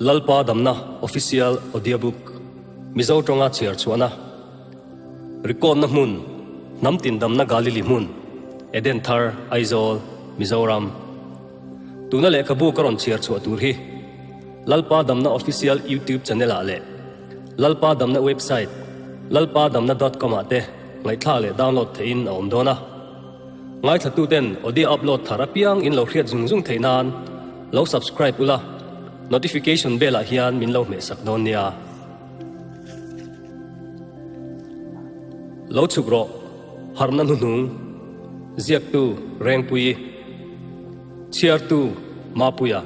Lalpa Damna Official Audiobook Mizo tawnga chhiar chhuahna Record-na hmun Hnam tin damna Galili hmun Eden Thar Aizawl Mizoram Tuna lehkhabu ka rawn chhiar chhuah tur hi Lalpa Damna Official YouTube Channel ah leh Lalpa Damna Website lalpadamna dot com ah te ngaihthlak leh download theihin a awm dawn a. Ngaithlatuten audio upload thar apiang in lo hriat zung zung theih nan lo subscribe ula, notification bell ah hian min lo hmeh sak dawn nia. Lo chhuk rawh, harhna hnuhnung, ziaktu Rengpuii, chhiartu Mapuia.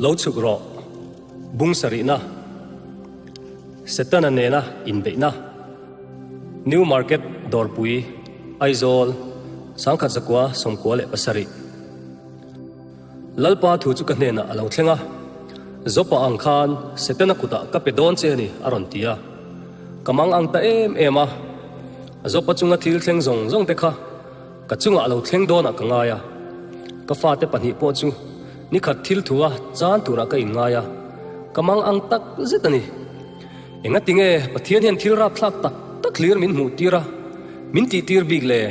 Lo chhuk rawh, bung sarihna, Setana nena inbeihna. New Market Dawrpui, Aizawl, 1997. Lalpa thu chu ka hnenah a lo thleng a, Zopa ang khan Setana kutah ka pe dawn che a ni, a rawn ti a. Ka mang ang ta em em a, Zopa chunga thil thleng zawng zawng te kha ka chungah a lo thleng dawnah ka ngai a. Ka fate pahnih pawh chu nikhat thil thua chan turah ka inngai a, ka mang ang tak zet a ni. Engati nge Pathian hian thil rapthlak tak tak hlir min hmuh tir a, min tih tir bik le?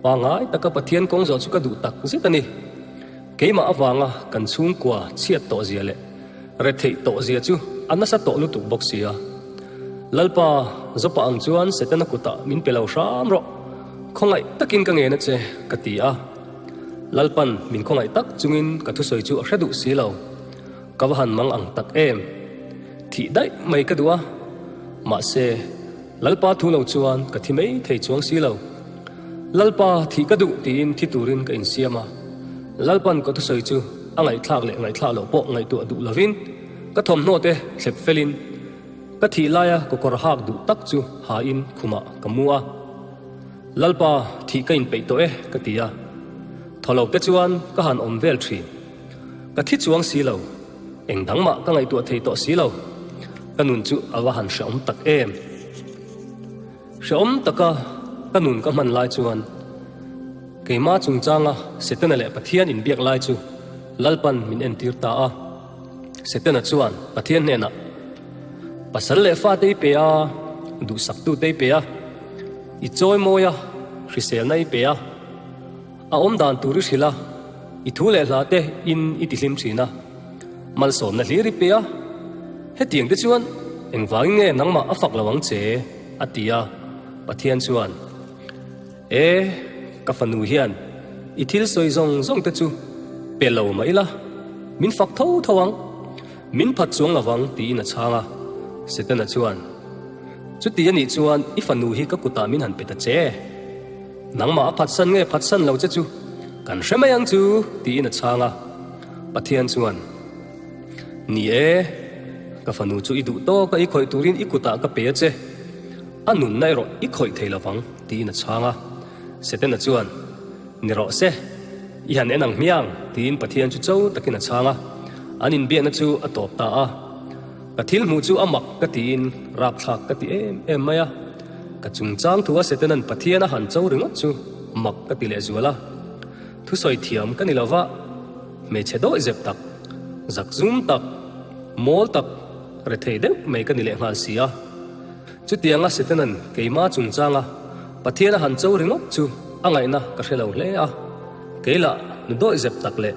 Pangngai taka Pathian kawng zawh chu ka duh tak zet a ni. Keimah avanga kan chhungkua chhiat tawh zia leh retheih tawh zia chu a nasa tawh lutuk bawk si a. Lalpa, Zopa ang chuan Setana kutah min pe lo hram rawh, khawngaih takin ka ngen a che, ka ti a. Lalpan min khawngaih tak chungin ka thusawi chu a hre duh si lo. Ka va han mang ang tak em? Thih daih mai ka duh a, mahse, Lalpa thu lo chuan ka thi mai thei chuang si lo. Lalpa thih ka duh tiin thi turin ka insiam a, Lalpan ka thusawi chu a ngaihthlak leh ngaihthlak loh pawh ngaihtuah duh lovin ka thawmhnaw te thlep felin ka thih laia ka kawr hak duh tak chu hain khumah ka mu a. Lalpa thih ka inpeih tawh e ka ti a, thaw lo te chuan ka han awm vel thin. Ka thi chuang si lo, eng dang mah ka ngaihtuah thei tawh si lo. Ka nun chu a va han hrehawm tak em. Hrehawm taka ka nun ka hman lai chuan keimah chungchanga Setana leh Pathian inbiak lai chu Lalpan min entir ta a. Setana chuan Pathian hnenah, Pasal leh fate i pe a, duhsaktute i pe a, i chawimawi a, hriselna i pe a, A awm dan tur i hrilh a, i thu leh hla te in i ti hlim thin a, malsawmna hlir i pe a, hetiang te chuan engvangin nge nangmah a fak lo ang che? a ti a, Pathian chuan, E, ka fanu hian i thil sawi zawng zawng te chu pe lo mah ila, min fak tho tho ang, min phat chuang lo vang tiin a chhang a, Setana chuan, Chuti a nih chuan i fanu hi ka kutah min han pe ta che. Nangmah a phatsan nge phatsan lo che chu kan hre mai ang chu tiin a chhang a. Pathian chuan, Ni e, ka fanu chu i duh tawk a i khawih turin i kutah ka pe a che, a nunna erawh i khawih thei lovang tiin a chhang a. Setana chuan, Ni rawh se, i han en ang hmiang tiin Pathian chu cho takin a chhang a. An inbiakna chu a tawp ta a. Ka thil hmuh chu a mak ka tiin rapthlak ka ti em em mai a. Ka chungchang thu a Setanan Pathian a han cho ringawt chu mak ka ti leh zual a. Thusawi thiam ka ni lo va, hmeichhe dawih zep tak, zakzum tak, mawl tak, rethei deuh mai ka ni leh nghal si a. Chutianga Setanan keima chungchanga Pathian a han cho ringawt chu a ngaihna ka hre lo hle a. Kei lah nu dawih zep tak leh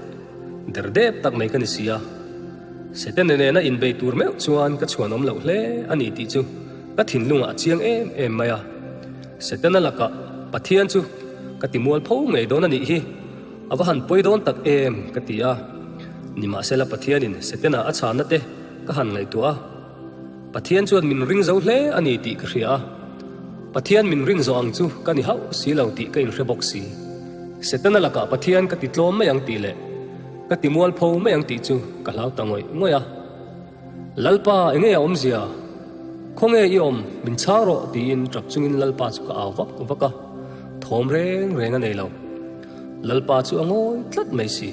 derdep tak mai ka ni si a. Setana nena inbei tur meuh chuan ka chhuanawm loh hle a ni tih chu ka thinlungah a chiang em em mai a. Setana lakah Pathian chu ka ti mual pho ngei dawn a nih hi, a va han pawi dawn tak em ka ti a. Nimahsela Pathianin Setana a chhanna te ka han ngaihtuah a, Pathian chuan min ring zo hle a ni tih ka hria a. Pathian min rin zawh ang chu ka ni hauh si lo tih ka inhre bawk si. Setana lakah Pathian ka ti tlawm mai ang tih leh ka ti mualpho mai ang tih chu ka hlau ta ngawih ngawih a. Lalpa enge a awmzia? Khawnge i awm? Min chhang rawh tiin tap chungin Lalpa chu ka au vak vak a, thawm reng reng a nei lo. Lalpa chu a ngawi tlat mai si.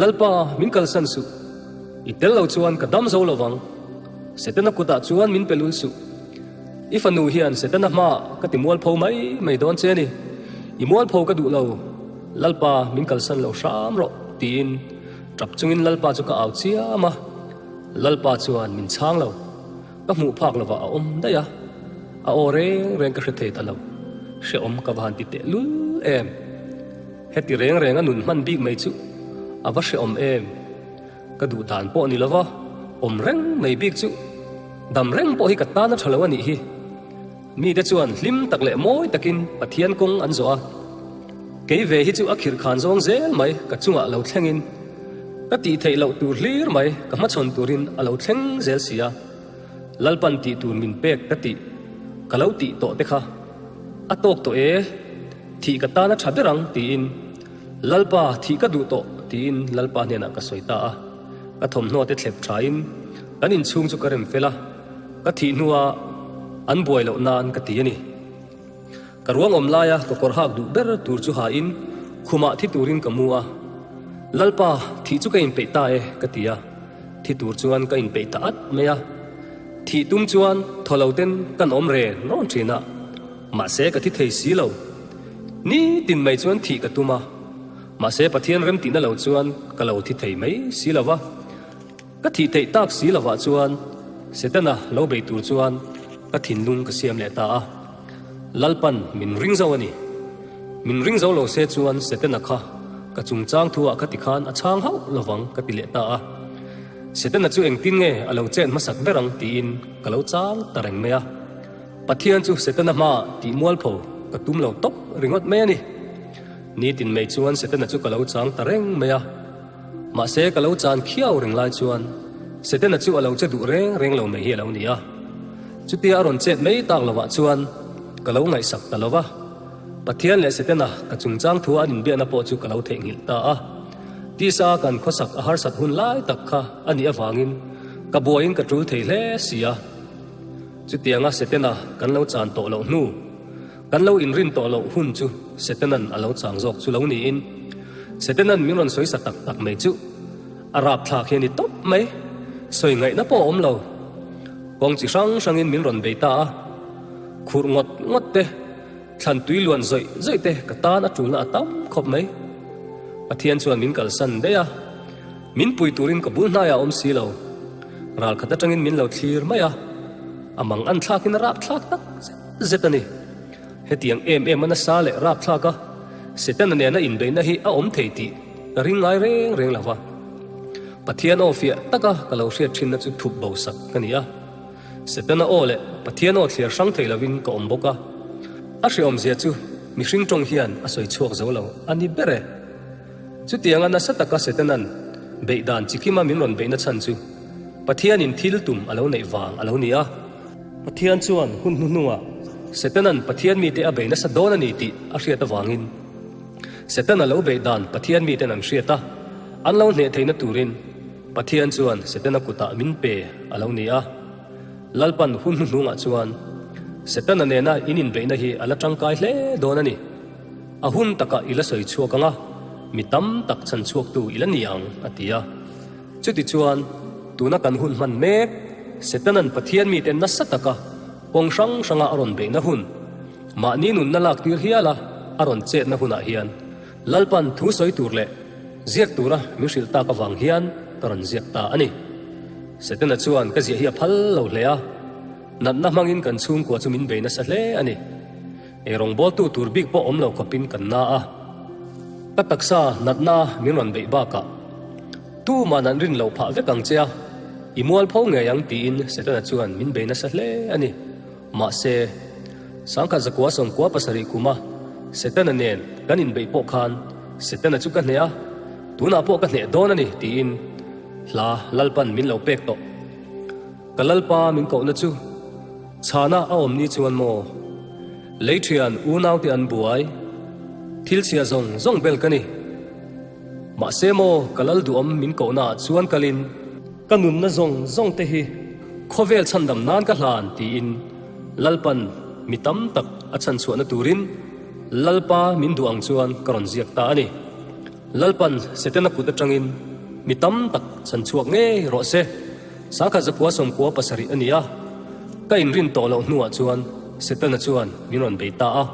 Lalpa min kalsan suh, i tel lo chuan ka dam zo lovang. Setana kutah chuan min pe lul suh. I fanu hian Setana hmaah ka ti mualpho mai mai dawn che a ni. I mualpho ka duh lo, Lalpa min kalsan lo hram rawh tiin. Tap chungin Lalpa chu ka au chiam a, Lalpa chuan min chhang lo. Ka hmuh phak lovah a awm daih a, a aw reng reng ka hre thei ta lo. Hrehawm ka va han ti teh lul em. Heti reng reng a nun hman bik mai chu a va hrehawm em. Ka duh dan pawh ni lova awm reng mai bik chu dam reng pawh hi ka tan a tha lo a nih hi. Mite chuan hlim tak leh mawi takin Pathian kawng an zawh a, kei ve hi chu a khirh khan zawng zel mai ka chungah lo thlengin ka tih theih loh tur hlir mai ka hmachhawn turin a lo thleng zel si a, Lalpan tih tur min pek ka tih ka lo tih tawh te kha a tawk tawh e, thih ka tan a tha ber ang tiin Lalpa thih ka duh tawh tiin Lalpa hnenah ka sawi ta a, ka thawmhnaw te thlep thain kan inchhung chu ka rem fel a. Ka thih hnua an buai loh nan ka ti a ni. Ka ruang awm laia ka kawr hak duh ber tur chu hain khumah thi turin ka mu a. Lalpa, thih chu ka inpeih ta e, ka ti a. Thi tur chuan ka inpeih ta at mai a. Thih tum chuan thaw lo ten kan awm ren rawn thin a. Mahse ka thi thei si lo. Nitin mai chuan thih ka tum a. Mahse Pathian remtihna lo chuan ka lo thi thei mai si lo va. Ka thih theih tak si lovah chuan Setana lo bei tur chuan ka thinlung ka siam leh ta a. Lalpan min ring zo a ni. Min ring zo lo se chuan Setana kha ka chungchang thu ah ka ti khan a chhang hauh lovang ka ti leh ta a. Setana chu engtin nge a lo chen hmasak ber ang tiin ka lo chang ta reng mai a. Pathian chu Setana hmaah tih mualpho ka tum lo tawp ringawt mai a ni. Nitin mai chuan Setana chu ka lo chang ta reng mai a. Mahse ka lo chan khiau reng lai chuan Setana chu a lo che duh reng reng lo mai hi a lo ni a. Chutia a rawn chet mai tak lovah chuan ka lo ngaihsak ta lo va. Pathian leh Setana ka chungchang thua an inbiakna pawh chu ka lo theihnghilh ta a. Tisa kan khawsak a harsat hun lai tak kha a nih avangin ka buaiin ka tul thei hle si a. Chutianga Setana kan lo chan tawh loh hnu, Kan lo inrin tawh loh hun chu Setanan a lo chang zawk chu lo niin Setanan min rawn sawi sa tak tak mai chu a rapthlak hi a ni tawp mai. Sawi ngaihna pawh a awm lo. Kawng chi hrang hrangin min rawn bei ta a, khurh ngawt ngawt te, thlan tui luan zawih zawih te ka tan a tulna a tam khawp mai. Pathian chuan min kalsan daih a, min pui turin ka bul hnaiah a awm si lo. Ral khat atangin min lo thlir mai a, a mang an thlakin a rapthlak tak zet. Zet a ni. Hetiang em em a nasa leh rapthlak a, Setana nena inbeihna hi a awm thei tih ka ring ngai reng reng lo va. Pathian aw fiah taka ka lo hriat thinna chu thup bo sak ka ni a. Setana aw leh Pathian aw thliar hrang thei lovin ka awm bawk a. A hreawmzia chu mihring tawng hian a sawi chhuak zo lo a ni ber e. Chutianga nasa taka Setana'n beih dan chikima min rawn beihna chhan chu Pathianin thil tum a lo neih vang a lo ni a. Pathian chuan hun hnuhnungah Setana'n Pathian mite a bei nasa dawn a ni tih a hriat avangin Setana lo beih dan Pathian miten an hriat a, an lo hneh theihna turin Pathian chuan Setana kutah min pe a lo ni a. Lalpan hun hnuhnungah chuan Setana nena in inbeihna hi a la tangkai hle dawn a ni. A hun takah i la sawi chhuak ang a, mi tam tak chhan chhuaktu i la ni ang, a ti a. Chutichuan, tuna kan hun hman mek, Setana'n Pathian mite nasa taka kawng hrang hranga a rawn beihna hun, mahni nunna lak tir hiala a rawn chetna hunah hian Lalpan thu sawi tur leh ziak tura min hrilh tak avang hian ka rawn ziak ta a ni. Setana chuan ka ziah hi a phal lo hle a, natna hmangin kan chhungkua chu min bei nasa hle a ni. Eirawngbawltu tur bik pawh awm lo khawpin kan na a, ka taksa natna min rawn beih bakah tuman an rin loh phah vek ang che a, i mualpho ngei ang tiin Setana chuan min bei nasa hle a ni. Mahse, Sangkhat zakua sawmkua pasarih kuma Setana nen kan inbeih pawh khan Setana chu ka hneh a, tunah pawh ka hneh dawn a ni tiin hla Lalpan min lo pek tawh. Ka Lalpa min kohna chu chhana a awm ni chuan maw? Lei thian unaute an buai, thil chhia zawng zawng bel ka ni. Mahse maw ka Lal duhawm min kohna ah chuan kalin, ka nunna zawng zawng te hi khawvel chhandam nan ka hlan tiin Lalpan mi tam tak a chhanchhuahna turin Lalpa min duh ang chuan ka rawn ziak ta a ni. Lalpan Setana kut atangin mi tam tak chhanchhuak ngei rawh se. Sangkhat zakua sawmkua pasarih a ni a, ka inrin tawh loh hnuah chuan Setana chuan min rawn bei ta a.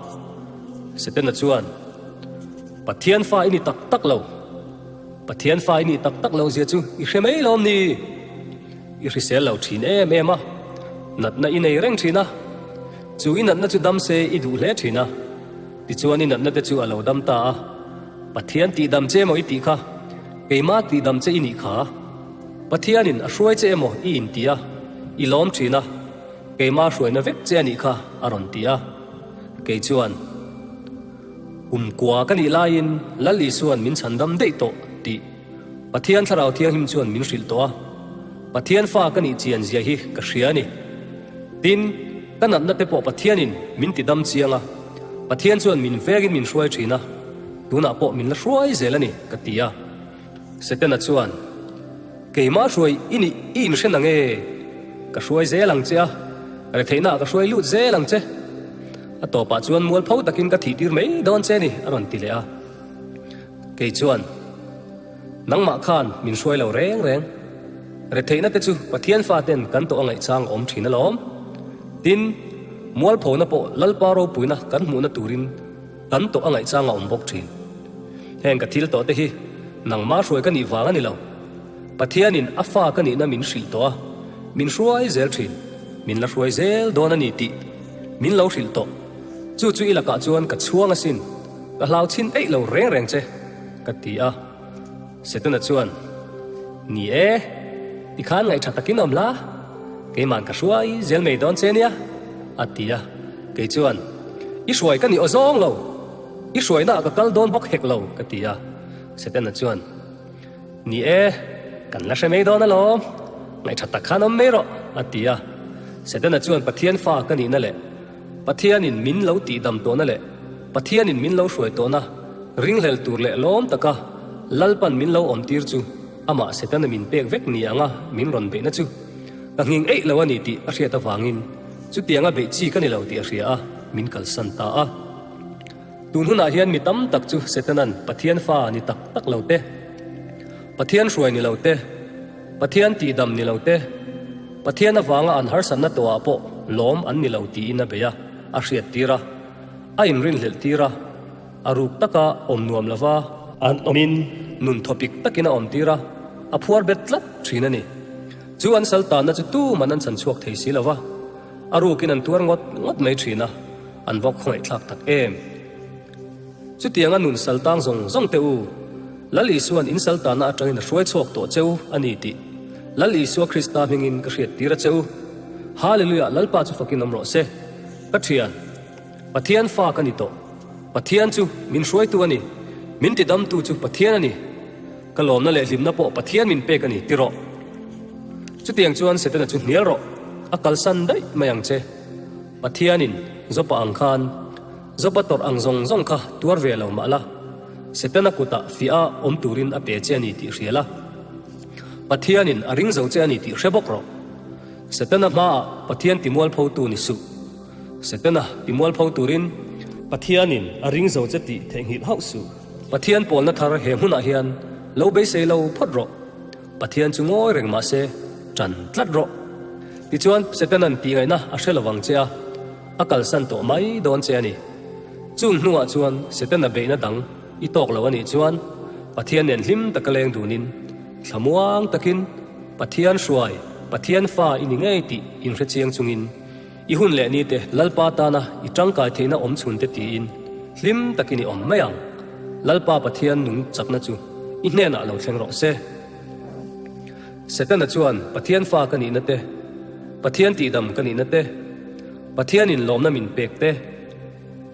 Setana chuan, Pathian fa i ni tak tak lo. Pathian fa i nih tak tak lo zia chu i hre mai lawm ni? I hrisel lo thin em em a, natna i nei reng thin a. Chu i natna chu dam se i duh hle thin a. Tichuan i natna te chu a lo dam ta a. Pathian tihdam che emaw i tih kha, keimah tihdam che i nih kha. Pathianin a hruai che emaw i inti a, i lawm thin a, keimah hruaina vek che a nih kha a rawn ti a. Kei chuan. Kum kua ka nih laiin Lal Isua'n min chhandam daih tawh tih Pathian Thlarau Thianghlim chuan min hrilh tawh a, Pathian fa ka nih chian zia hi ka hria a ni. Tin, ka natna te pawh Pathianin min ti dam chiang a, Pathian chuan min vengin min hruai thin a, tunah pawh min la hruai zel a ni, ka ti a. Setana chuan, Keimah hruai i nih i inhre nang e? Ka hruai zel ang che a, retheihnaah ka hruai lut zel ang che. A tawpah chuan mualpho takin ka thih tir mai dawn che ni, a rawn ti leh a. Kei chuan, Nangmah khan min hruai lo reng reng. Retheihna te chu Pathian faten kan tawh a ngaihchang a awm thin alawm. Tin, mualphona pawh Lalpa ropuina kan hmuhna turin kan tawh a ngaihchang a awm bawk thin. Heng ka thil tawh te hi nangmah hruai ka nih vang a ni lo. Pathianin a fa ka nihna min hrilh tawh a, min hruai zel thin, min la hruai zel dawn a ni tih min lo hrilh tawh. Chu chu i lakah chuan ka chhuang asin, ka hlau chhin eih lo reng reng che, ka ti a. Setana chuan, Ni e, tikhan ngaihṭha takin awm la, keima'n ka hruai zel mai dawn che nia, a ti a. Kei chuan, I hruai ka ni aw zawng lo, i hruainaah ka kal dawn bawk hek lo, ka ti a. Setana chuan, Ni e, kan la hre mai dawn alawm, ngaihṭha tak khan awm mai rawh, a ti a. Setana chuan Pathian fa ka nihna leh Pathianin min lo tihdam tawhna leh Pathianin min lo hruai tawhna ringhlel tur leh lawm taka Lalpan min lo awmtir chu amah Setana min pek vek ni anga min rawn beihna chu ka nghing eih lo a ni tih a hriat avangin chutianga beih chi ka ni lo tih a hria a, min kalsan ta a. Tun hunah hian mi tam tak chu Setana'n Pathian fa ni tak tak lo te, Pathian hruai ni lo te, Pathian tihdam ni lo te, Pathian avanga an harsatna tawhah pawh lawm an ni lo tiin a bei a, a hriattir a, a inrinhlelh tir a, a ruk taka awm nuam lova an awmin nun thawpik takin a awmtir a, a phuar bet tlat thin a ni. Chu an sal tanna chu tuman an chhan chhuak thei si lova, a rukin an tuar ngawt ngawt mai thin a, an va khawngaihthlak tak em! Chutianga nun sal tang zawng zawng teh u, Lal Isua'n in sal tanna atangin a hruai chhuak tawh che u a ni tih Lal Isua Krista hmingin ka hriat tir a che u. Hallelujah Lalpa chu fakin awm rawh se. Ka thian, Pathian fa ka ni tawh. Pathian chu min hruaitu a ni. Min tidamtu chu Pathian a ni. Ka lawmna leh hlimna pawh Pathian min pek a ni ti rawh. Chutiang chuan Setana chu hnial rawh, a kalsan daih mai ang che. Pathianin Jopa ang khan Jopa tawrh ang zawng zawng kha tuar ve lo mah la, Setana kutah fiah a awm turin a pe che a ni tih hria la. Pathianin a ring zo che a ni tih hre bawk rawh. Setana hmaah Pathian timualphotu ni suh. Setana timualpho turin Pathianin a ring zo che tih theihnghilh hauh suh. Pathian pawlna thar he hmunah hian lo beisei lo phawt rawh. Pathian chu ngawi reng mah se, ṭan tlat rawh. Tichuan, Setana'n tihngaihna a hre lovang che a, a kalsan tawh mai dawn che a ni. Chung hnuah chuan Setana beihna dang i tawk lo a nih chuan, Pathian nen hlim taka leng dunin, thlamuang takin Pathian hruai, Pathian fa i ni ngei tih inhre chiang chungin, i hun leh nite Lalpa tana i tangkai theihna awm chhunte tiin hlim takin i awm mai ang. Lalpa Pathian nung chakna chu i hnenah lo thleng rawh se. Setana chuan Pathian fa ka nihna te, Pathian tihdam ka nihna te, Pathianin lawmna min pek te,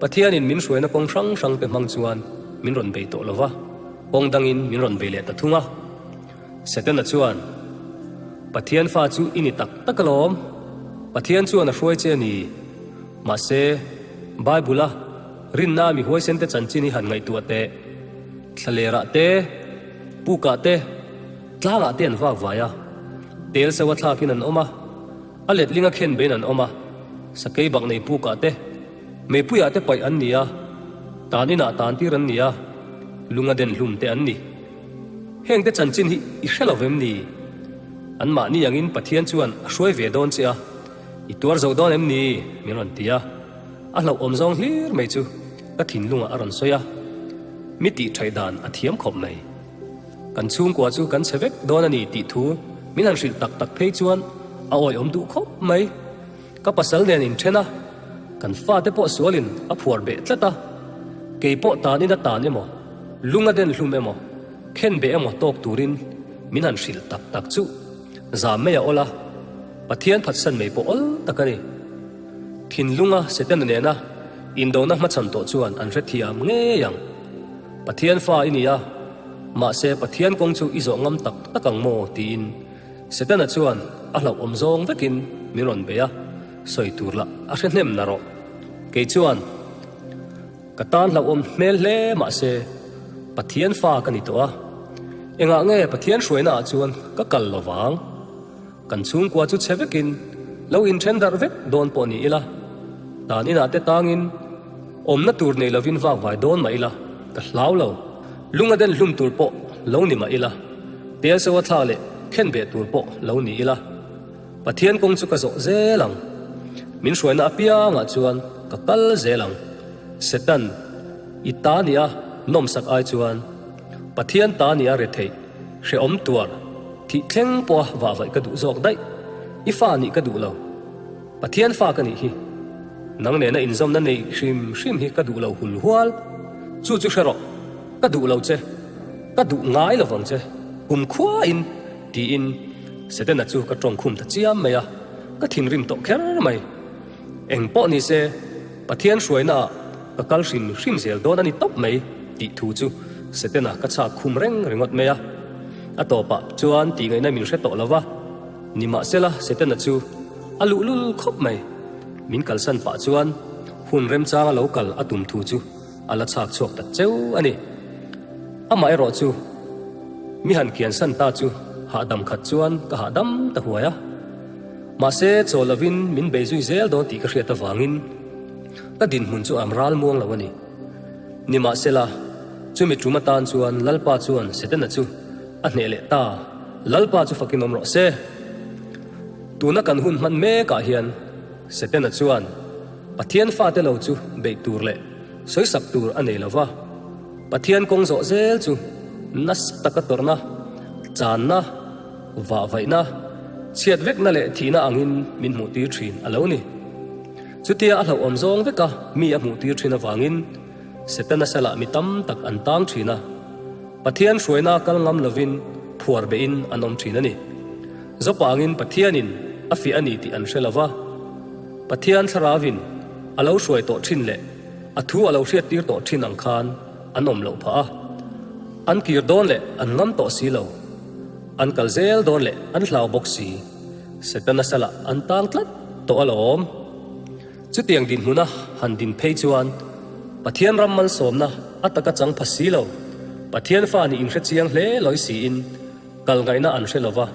Pathianin min hruaina kawng hrang hrang te hmang chuan min rawn bei tawh lo va, kawng dangin min rawn bei leh ta thung a. Setana chuan, Pathian fa chu i ni tak tak alawm, Pathian chuan a hruai che a ni. Mahse, Bible-a rinna mi huaisente chanchin hi han ngaihtuah teh. Thlalerah te, pukah te, tlangah te an vak vai a, tel seu a thlakin an awm a, a letlinga khen bein an awm a, sakei bak nei pukah te, meipuiah te paih an ni a, tan inah tan tir an ni a, lunga den hlum te an ni. Hengte chanchin hi i hre lo vem ni? Anmahni angin Pathian chuan a hruai ve dawn che a, i tuar zo dawn em ni? min rawn ti a. A hlauhawm zawng hlir mai chu ka thinlungah a rawn sawi a, mi tih ṭhaih dan a thiam khawp mai. Kan chhungkua chu kan chhe vek dawn a ni tih thu min han hrilh tak tak phei chuan a awihawm duh khawp mai. Ka pasal nen inthen a, kan fate pawh sualin a phuar beh tlat a, kei pawh tanin a tan emaw, lung a den hlum emaw, khen beh emaw tawk turin min han hrilh tak tak chu zam mai a awl a, Pathian phatsan mai pawh awl tak a ni. Thinlunga Setana nena indona hmachhan tawh chuan an hrethiam ngei ang. Pathian fa i ni a, mahse Pathian kawng chu i zawh ngam tak tak ang maw? tiin Setana chuan a hlauhawm zawng vekin min rawn bei a, sawi tur lah a hre hnem na rawh. Kei chuan ka tan hlauhawm hmel hle mahse Pathian fa ka ni tawh a, engah nge Pathian hruaina ah chuan ka kal lo vang? Kan chhungkua chu chhe vekin lo inthen darh vek dawn pawh ni ila, tan inah te tangin awmna tur nei lovin vak vai dawn mah ila ka hlau lo. Lung a den hlum tur pawh lo ni mah ila, tel so a thla leh khen beh tur pawh lo ni ila, Pathian kawng chu ka zawh zel ang. Min hruaina apiangah chuan ka kal zel ang. Setan, i ta nia nawmsak ai chuan Pathian ta nia retheih, hrehawm tuar, thih thleng pawha vah vaih ka duh zawk daih. I fa nih ka duh lo. Pathian fa ka nih hi. Nang nena inzawmna nei hrim hrim hi ka duh lo hul hual. Chu chu hre rawh, ka duh lo che, ka duh ngai lo vang che, kum khuain, tiin Setana chu ka tawngkhum ta chiam mai a, ka thinrim tawh kher mai. Eng pawh ni se, Pathian hruainaah ka kal hrim hrim zel dawn a ni tawp mai tih thu chu Setana ka chhak khum reng ringawt mai a. A tawpah chuan tihngaihna min hre tawh lo va. Nimahsela, Setana chu a luhlul khawp mai. Min kalsan pah chuan hun remchanga lo kal a tum thu chu a la chhak chhuak ta cheu a ni. Amaherawh chu mi han kiansan ta chu hahdam khat chuan ka hahdam ta huai a. Mahse, chaw lovin min bei zui zel dawn tih ka hriat avangin ka dinhmun chu am ral muang lo a ni. Nimahsela, chumi tum atan chuan Lalpa chuan Setana chu a hneh leh ta, Lalpa chu fakin awm rawh se. Tuna kan hun hman mekah hian Setana chuan Pathian fate lo chu beih tur leh sawisak tur a nei lo va, Pathian kawng zawh zel chu nasa taka tawrhna, channa, vahvaihna, chhiat vekna leh thihna angin min hmuhtir thin a lo ni. Chutia a hlauhawm zawng veka mi a hmuhtir thin avangin Setana salah mi tam tak an tang thin a, Pathian hruaina kal ngam lovin phuar behin an awm thin a ni. Zawpangin Pathianin a fiah a ni tih an hre lova, Pathian thlarauin a lo hruai tawh thin leh a thu a lo hriattir tawh thin ang khan an awm loh phah a, an kir dawn leh an ngam tawh si lo, an kal zel dawn leh an hlau bawk si, Setana salah an tang tlat tawh alawm. Chutiang dinhmuna han din phei chuan Pathian ram malsawmna a taka chang pha si lo, Pathian fa nih inhre chiang hle lawi siin kal ngaihna an hre lova,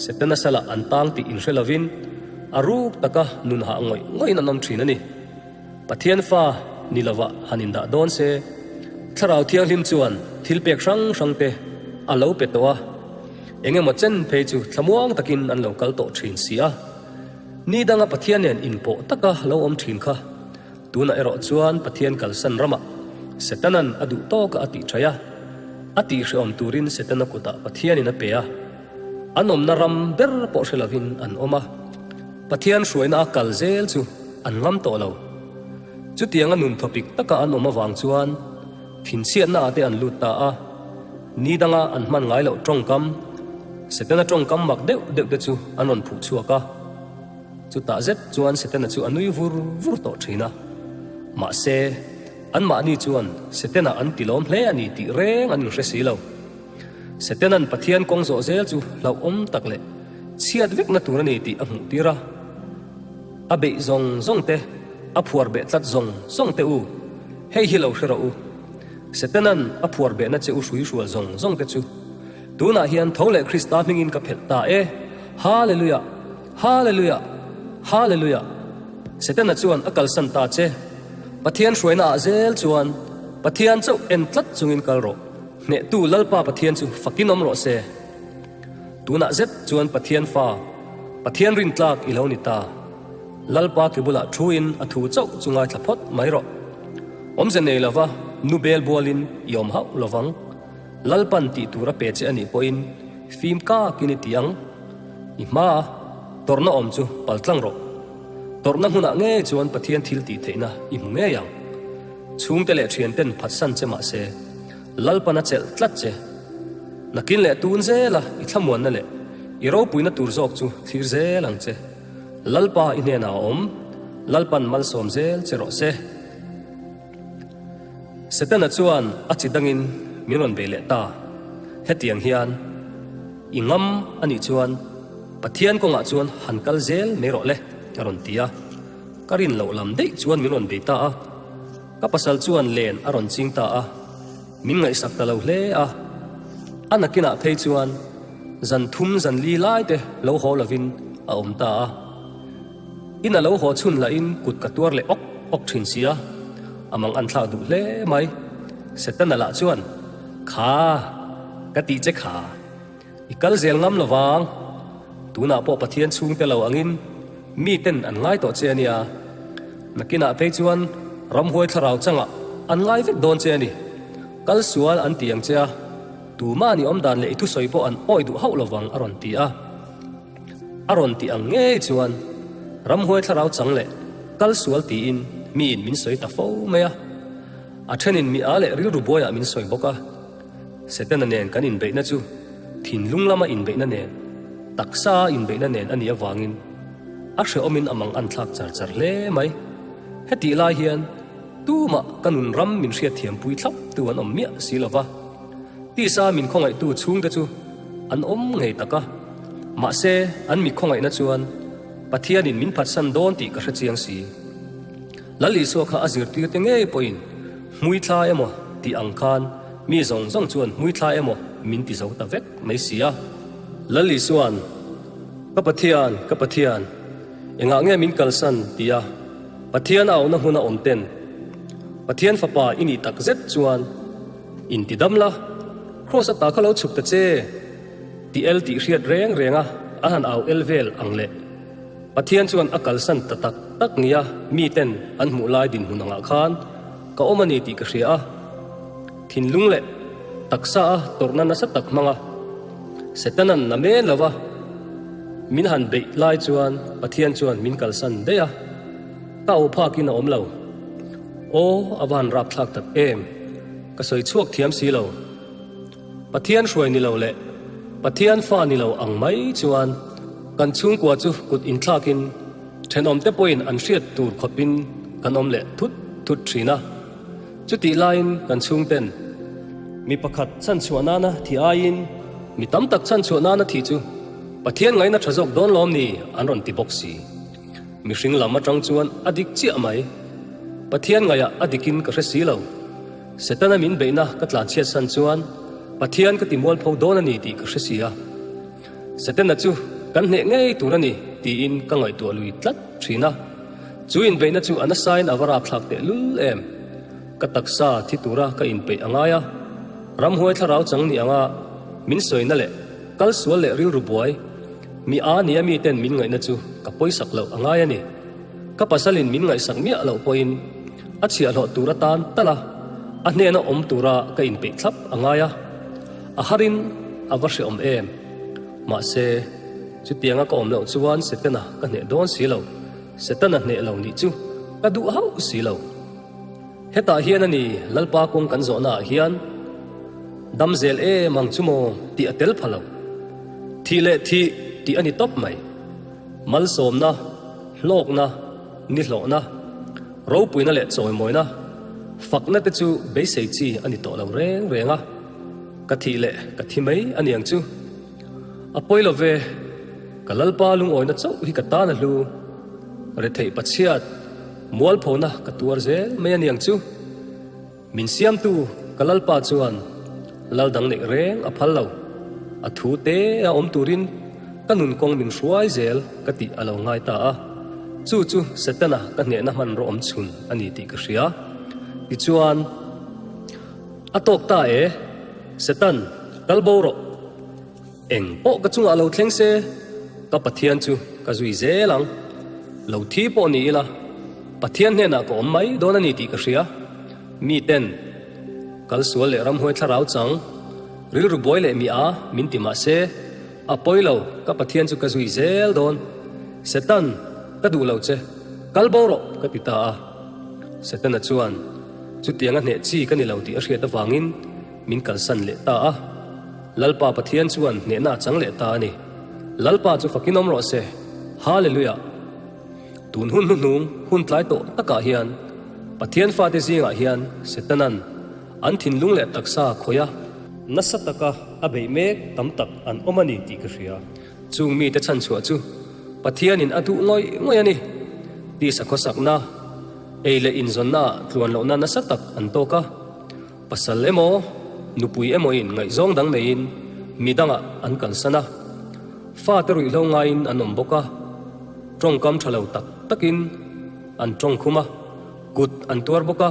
Setana salah an tang tih inhre lovin a ruk taka nun hah ngawih ngawih in an awm thin a ni. Pathian fa ni lova han indah dawn se, Thlarau Thianghlim chuan thil pek hrang hrang te a lo pe tawh a, engemaw chen phei chu thlamuang takin an lo kal tawh thin si a. Ni danga Pathian nen inpawh taka lo awm thin kha, tunah erawh chuan Pathian kalsan ramah Setanan a duh tawka a tih thaih a, a tihhrehawm turin Setana kutah Pathianin a pe a, an awmna ram ber pawh hre lovin an awm a, Pathian hruaina a kal zel chu an ngam tawh lo. Chutianga nun thawpik taka an awm avang chuan thinchhiatna ah te an lut ta a, ni danga an hman ngai loh tawngkam, Setana tawngkam mak deuh deuh te chu an rawn phuh chhuak a. Chutah zet chuan Setana chu a nui vur vur tawh thin a. Mahse, anmahni chuan Setana an ti lawm hle a ni tih reng an inhre si lo. Setana'n Pathian kawng zawh zel chu hlauhawm tak leh chhiat vekna tur a ni tih a hmuh tir a. A beih zawng zawng te, a phuar beh tlat zawng zawng te u, hei hi lo hre rawh u. Setana'n a phuar behna che u hrui hrual zawng zawng te chu tunah hian tho leh Krista hmingin ka phelh ta e. Hallelujah! Hallelujah! Hallelujah! Setana chuan a kalsan ta che. Pathian hruaina ah zel chuan Pathian chauh en tlat chungin kal rawh. Hnehtu Lalpa Pathian chu fakin awm rawh se. Tunah zet chuan Pathian fa, Pathian rintlak i lo ni ta. Lalpa ke bulah thuin a thu chauh chu ngaithla phawt mai rawh. Awmze nei lova nu bel bualin i awm hauh lovang. Lalpan tih tur a pe che a nih pawhin fim kakin i ti ang. I hmaa tawrhna awm chu pal tlang rawh. Tawrhna hmunah ngei chuan Pathian thil tih theihna i hmu ngei ang. Chhungte leh thianten phatsan che mah se, Lalpan a chelh tlat che. Nakin leh tun zela i thlamuanna leh i ropuina tur zawk chu thlir zel ang che. Lalpa i hnenah a awm, Lalpan malsawm zel che rawh se. Setana chuan a chi dangin min rawn bei leh ta. Hetiang hian i ngam a nih chuan Pathian kawngah chuan han kal zel mai rawh le, a rawn ti a. Ka rin loh lam daih chuan min rawn bei ta a. Ka pasal chuan len a rawn ching ta a, min ngaihsak ta lo hle a. A nakinah phei chuan zan thum zan li lai te lo haw lovin a awm ta a. In a lo haw chhun lahin kut ka tuar leh awk awk thin si a, a mang an thlak duh hle mai. Setana lah chuan, Kha, ka tih che kha, i kal zel ngam lo vang. Tunah pawh Pathian chhungte lo angin miten an ngai tawh che a nia. Nakinah phei chuan ramhuai thlarau changah an ngai vek dawn che a ni. Kal sual an ti ang che a, tumah ni awmdan leh i thusawi pawh an awi duh hauh lo vang a rawn ti a. A rawn tih ang ngei chuan ramhuai thlarau chang leh kal sual tiin miin min sawi ta fo mai a. A thenin mi a leh rilru buaiah min sawi bawk a. Setana nen kan inbeihna chu thinlung lama inbeihna nen, taksa inbeihna nen a nih avangin a hrehawmin a mang an thlak char char hle mai. Hetih lai hian tumah ka nun ram min hriatthiampui thlap tu an awm miah si lo va. Tisa min khawngaihtu chhungte chu an awm ngei tak a, mahse an mi khawngaihna chuan Pathianin min phatsan dawn tih ka hre chiang si. Lal Isua kha a zirtirte ngei pawhin hmuithla emaw tih ang khan mi zawng zawng chuan hmuithla emaw min ti zo ta vek mai si a. Lal Isua'n, Ka Pathian, ka Pathian, engah nge min kalsan? tia Pathian a auhna hmuna awm ten Pathian Fapa i nih tak zet chuan Inti dam la, Kraws ata kha lo chhuk ta che, ti el tih hriat reng reng a a han au el vel ang le. Pathian chuan a kalsan ta tak tak nia miten an hmuh lai dinhmun angah khan ka awm a ni tih ka hria a. Thinlung leh taksa a tawrhna nasa tak hmang a, Setanan na men lo va min han beih lai chuan Pathian chuan min kalsan daih a, ka auh phakin a awm lo. Aw, a van rapthlak tak em! Ka sawi chhuak thiam si lo. Pathian hruai ni lo leh Pathian fa ni lo ang mai chuan kan chhungkua chu kut inthlakin thenawmte pawhin an hriat tur khawpin kan awm leh thut thut thin a. Chutih laiin kan chhungten mi pakhat chhanchhuah nana thi aiin mi tam tak chhanchhuah nana thi chu Pathian ngaihna tha zawk dawn lawm ni an rawn ti bawk si. Mihring lam atang chuan a dik chiah mai. Pathian ngaihah a dikin ka hre si lo. Setana min beihna ka tlanchhiat san chuan Pathian ka ti mualpho dawn a ni tih ka hre si a. Setana chu kan hneh ngei tur a ni tiin ka ngaihtuah lui tlat thin a. Chu inbeihna chu a nasain a va rapthlak teh lul em. Ka taksa thi tura ka inpeih a ngai a. Ramhuai thlarau chang ni anga min sawina leh kal sual leh rilru buai mi a nia miten min ngaihna chu ka pawisak loh a ngai a ni. Ka pasalin min ngaihsak miah loh pawhin a chhiahhlawh tur atan tal a, a hnena awm tura ka inpeih thlap a ngai a, a harin a va hreawm em. Mahse, chutianga ka awm loh chuan Setana ka hneh dawn si lo, Setana hneh lo nih chu ka duh hauh si lo. Hetah hian a ni Lalpa kawng kan zawhnaah hian dam zel em ang chu maw tih a tel pha lo. Thih leh thih tih a ni tawp mai. Malsawmna, hlawkna, nihlawhna, ropuina leh chawimawina, fakna te chu beisei chi a ni tawh lo reng reng a, ka thih leh ka thi mai a niang chu. A pawi lo ve, ka Lalpa lungawina chauh hi ka tan a hlu. Retheih Pathian, mualphona ka tuar zel mai a niang chu. Min siamtu ka Lalpa chuan lal dang neih reng a phal lo, a thu te a awm turin ka nun kawng min hruai zel ka tih a lo ngai ta a, chu chu Setana ka hnehna hmanraw awm chhun a ni tih ka hria. Tichuan, A tawk ta e, Setan, kal bo rawh. Eng pawh ka chungah lo thleng se, ka Pathian chu ka zui zel ang. Lo thi pawh ni ila, Pathian hnenah ka awm mai dawn a ni tih ka hria. Miten, Kal sual leh ramhuai thlarau chang. Rilru buai leh mi a min ti mah se, a pawi lo, ka Pathian chu ka zui zel dawn. Setan, ka duh lo che, kal bo rawh, ka ti ta a. Setana chuan, Chutianga hneh chi ka ni lo tih a hriat avangin min kalsan leh ta a. Lalpa Pathian chuan hnehna a chang leh ta a ni. Lalpa chu fakin awm rawh se. Hallelujah! Tun hun hnuhnung hun tlai tawh takah hian Pathian fate zingah hian Setanan an thinlung leh taksa khawih a, nasa taka a beih mek tam tak an awm a ni tih ka hria. Chung mite chhanchhuah chu Pathianin a duh ngawih ngawih a ni. Tisa khawsakna, ei leh inzawnnaah tluan lohna nasa tak an tawk a. Pasal emaw, nupui emawin ngaihzawng dang neiin mi dangah an kalsan a, fate ruihhlo ngaiin an awm bawk a, tawngkam tha lo tak takin an tawngkhum a, kut an tuar bawk a,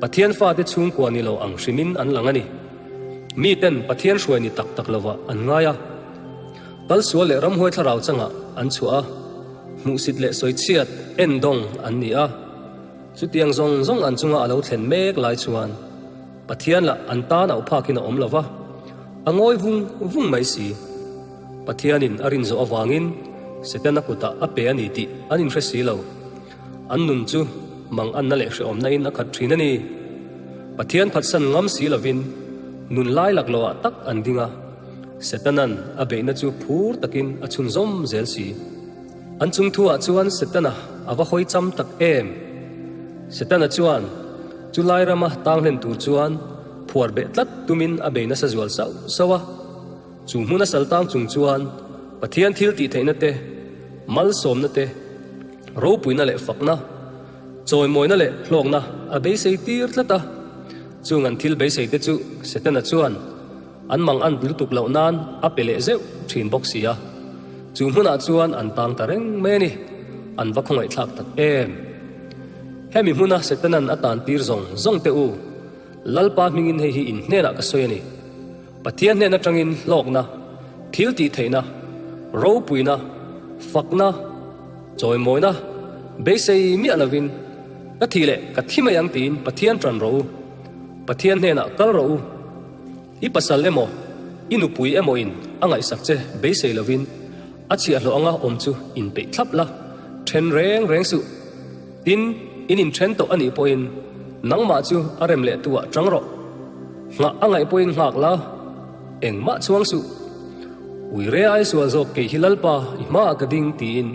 Pathian fate chhungkua ni lo ang hrimin an lang a ni. Miten Pathian hruai ni tak tak lovah an ngai a, kalsual leh ramhuai thlarau changah an chhuah a, hmuhsit leh sawichhiat endawng an ni a. Chutiang zawng zawng an chunga a lo thlen mek lai chuan Pathian lah an tan auh phakin a awm lo va, a ngawi vung vung mai si. Pathianin a rin zawh avangin Setana kutah a pe a ni tih an inhre si lo. An nun chu mang anna leh hrehawmna in a khat thin a ni. Pathian phatsan ngam si lovin nun lai laklawhah tak an ding a, Setana'n a beihna chu phur takin a chhunzawm zel si. An chung thuah chuan Setana a va hawi cham tak em? Setana chuan chu lai rama tang hlen tur chuan phuar beh tlat tumin a bei nasa zual sauh sauh a. Chu hmuna sal tang chung chuan Pathian thil tih theihna te, malsawmna te, ropuina leh fakna, chawimawina leh hlawkna a beisei tir tlat a. Chung an thil beisei te chu Setana chuan An mang an lutuk loh nan a pe leh zeuh thin bawk si a, chu hmunah chuan an tang ta reng mai a ni. An va khawngaihthlak tak em! Hemi hmuna Setanan a tan tir zawng zawng teh u, Lalpa hmingin hei hi in hnenah ka sawi a ni. Pathian hnen atangin hlawkna, thil tih theihna, ropuina, fakna, chawimawina beisei miah lovin ka thih leh ka thi mai ang tiin Pathian tan rawh u. Pathian hnenah kal rawh u. I pasal emaw, i nupui emaw in a ngaihsak che beisei lovin a chhiahhlawh anga awm chu inpeih thlap la, then reng reng suh. Tin, in inthen tawh a nih pawhin nangmah chu a rem leh tu ah tang rawh. Nghah a ngaih pawhin nghak la, engmah chuang suh. Ui re ai sual zawk kei hi Lalpa i hmaah ka ding tiin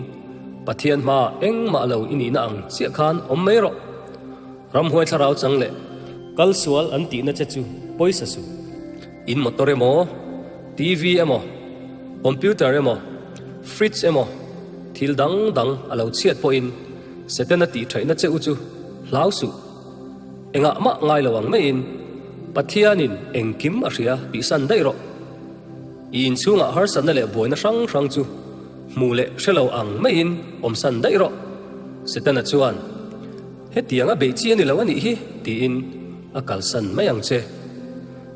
Pathian hmaah engmah lo i nihna ang chiah khan awm mai rawh. Ramhuai thlarau chang leh kal sual an tihna che chu pawisa suh. In motor emaw, TV emaw, computer emaw, fridge emaw, thil dang dang a lo chhiat pawhin Setana tih thaihna che u chu hlau suh. Engah mah ngai lo ang maiin Pathianin engkim a hria tih san daih rawh. I inchhungah harsatna leh buaina hrang hrang chu hmu leh hre lo ang maiin awm san daih rawh. Setana chuan. Hetiang a beih chi a ni lo a nih hi, tiin a kalsan mai ang che.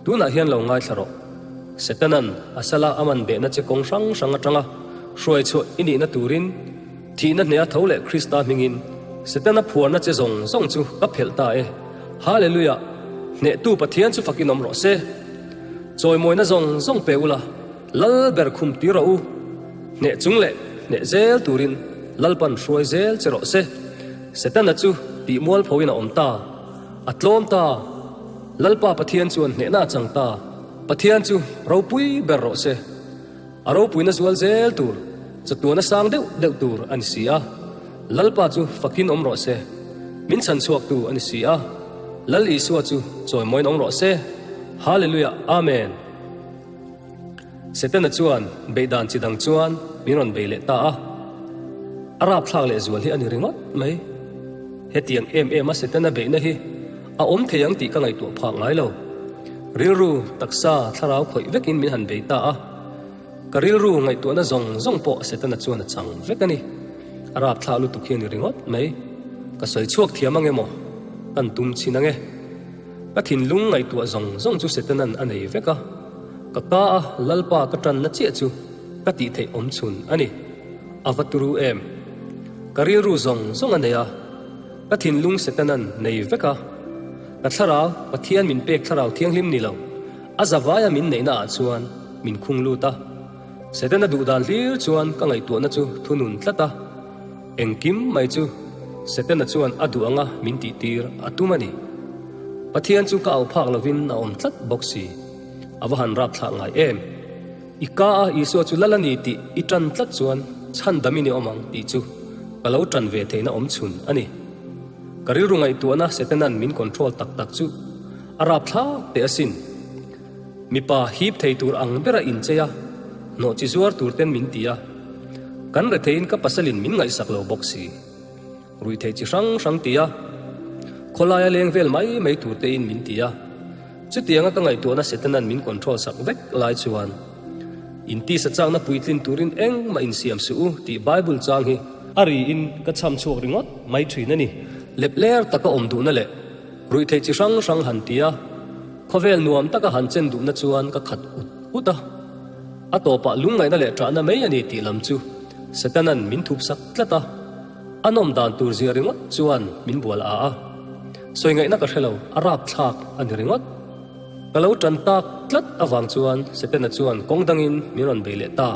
Tunah hian lo ngaithla rawh. Setanan a sala a man behna che kawng hrang hrang atanga hruai chhuah i nihna turin thihna hneha tho leh Krista hmingin Setana phuarna che zawng zawng chu ka phelh ta e. Hallelujah! Hnehtu Pathian chu fakin awm rawh se. Chawimawina zawng zawng pe ula, Lal ber khum tir rawh u. Hneh chung leh hneh zel turin Lalpan hruai zel che rawh se. Setana chu tih mualphoin a awm ta, a tlawm ta. Lalpa Pathian chuan hnehna a chang ta. Pathian chu ropui ber rawh se. A ropuina zual zel tur, chatuana sang deuh deuh tur a ni si a. Lalpa chu fakin awm rawh se. Min chhan chhuaktu a ni si a. Lal Isua chu chawimawiin awm rawh se. Hallelujah Amen. Setana chuan beihdan chi dang chuan min rawn bei leh ta a, a rapthlak leh zual hi a ni ringawt mai. Hetiang em em a Setana beihna hi a awm thei ang tih ka ngaihtuah phak ngai lo. Rilru, taksa, thlarau khawih vekin min han bei ta a, ka rilru ngaihtuahna zawng zawng pawh Setana chuan a chang vek a ni. A rapthlak lutuk hi a ni ringawt mai. Ka sawi chhuak thiam ang emaw? Kan tum chhin ang e. Ka thinlung ngaihtuah zawng zawng chu Setana'n a nei vek a. Ka ka a Lalpa ka tanna chiah chu ka tih theih awm chhun a ni. A va turu em? Ka rilru zawng zawng a nei a, ka thinlung Setana'n nei vek a. Ka thlarau, Pathian min pek thlarau thianghlim ni lo. A zavaia min neihna ah chuan min khung lut a. Setana duh dan hlir chuan ka ngaihtuahna chu thunun tlat a. Engkim mai chu Setana chuan a duh anga min tihtir a tum a ni. Pathian chu ka auh phak lovin a awm tlat bawk si. A va han rapthlak ngai em! I ka a Isua chu lal a ni tih i tan tlat chuan chhan dam i ni awm ang tih chu ka lo tan ve theihna awm chhun a ni. Ka rilru ngaihtuahna Setana'n min control tak tak chu a rapthlak teh asin. Mipa hip thei tur ang bera inchei a, hnawh chi zuar tur ten min ti a. Kan retheiin ka pasalin min ngaihsak lo bawk si. Ruihtheih chi hrang hrang ti a, khawlaia leng vel mai mai tur tein min ti a. Chutianga ka ngaihtuahna Setana'n min control sak vek lai chuan, In tisa chakna puitlin turin engmah insiam suh u tih Bible chang hi a riin ka chham chhuak ringawt mai thin a ni. Lepler taka awm duhna leh ruihtheih chi hrang hrang han ti a, khawvel nuam taka han chen duhna chuan ka khat ut ut a. A tawpah lungngaihna leh ṭahna mai a ni tih lam chu Setana'n min thup sak tlat a. A nawm dan tur zia ringawt chuan min bual a a. Sawi ngaihna ka hre lo, a rapthlak a ni ringawt. Ka lo tan tak tlat avang chuan Setana chuan kawng dangin min rawn bei leh ta.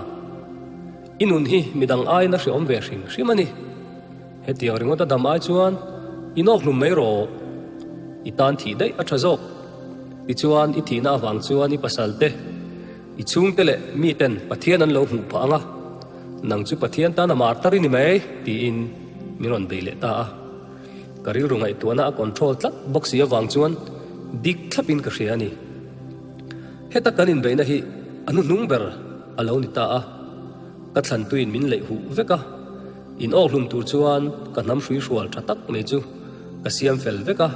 I nun hi midang aiin a hreawm ve hrim hrim a ni. Hetiang ringawt a dam ai chuan i nawk hlum mai rawh. I tan thih daih a tha zawk. Tichuan i thihna avang chuan i pasal te, i chhungte leh miten Pathian an lo hmuh phah ang a, nang chu Pathian tan a martar i ni mai tiin min rawn bei leh ta a. Ka rilru ngaihtuahna a control tlat bawk si avang chuan dik thlapin ka hria a ni. Heta kan inbeihna hi a hnuhnung ber a lo ni ta a, ka thlantuin min leih huh vek a, in awkhlum tur chuan ka hnam hrui hrual tha tak mai chu ka siam fel vek a,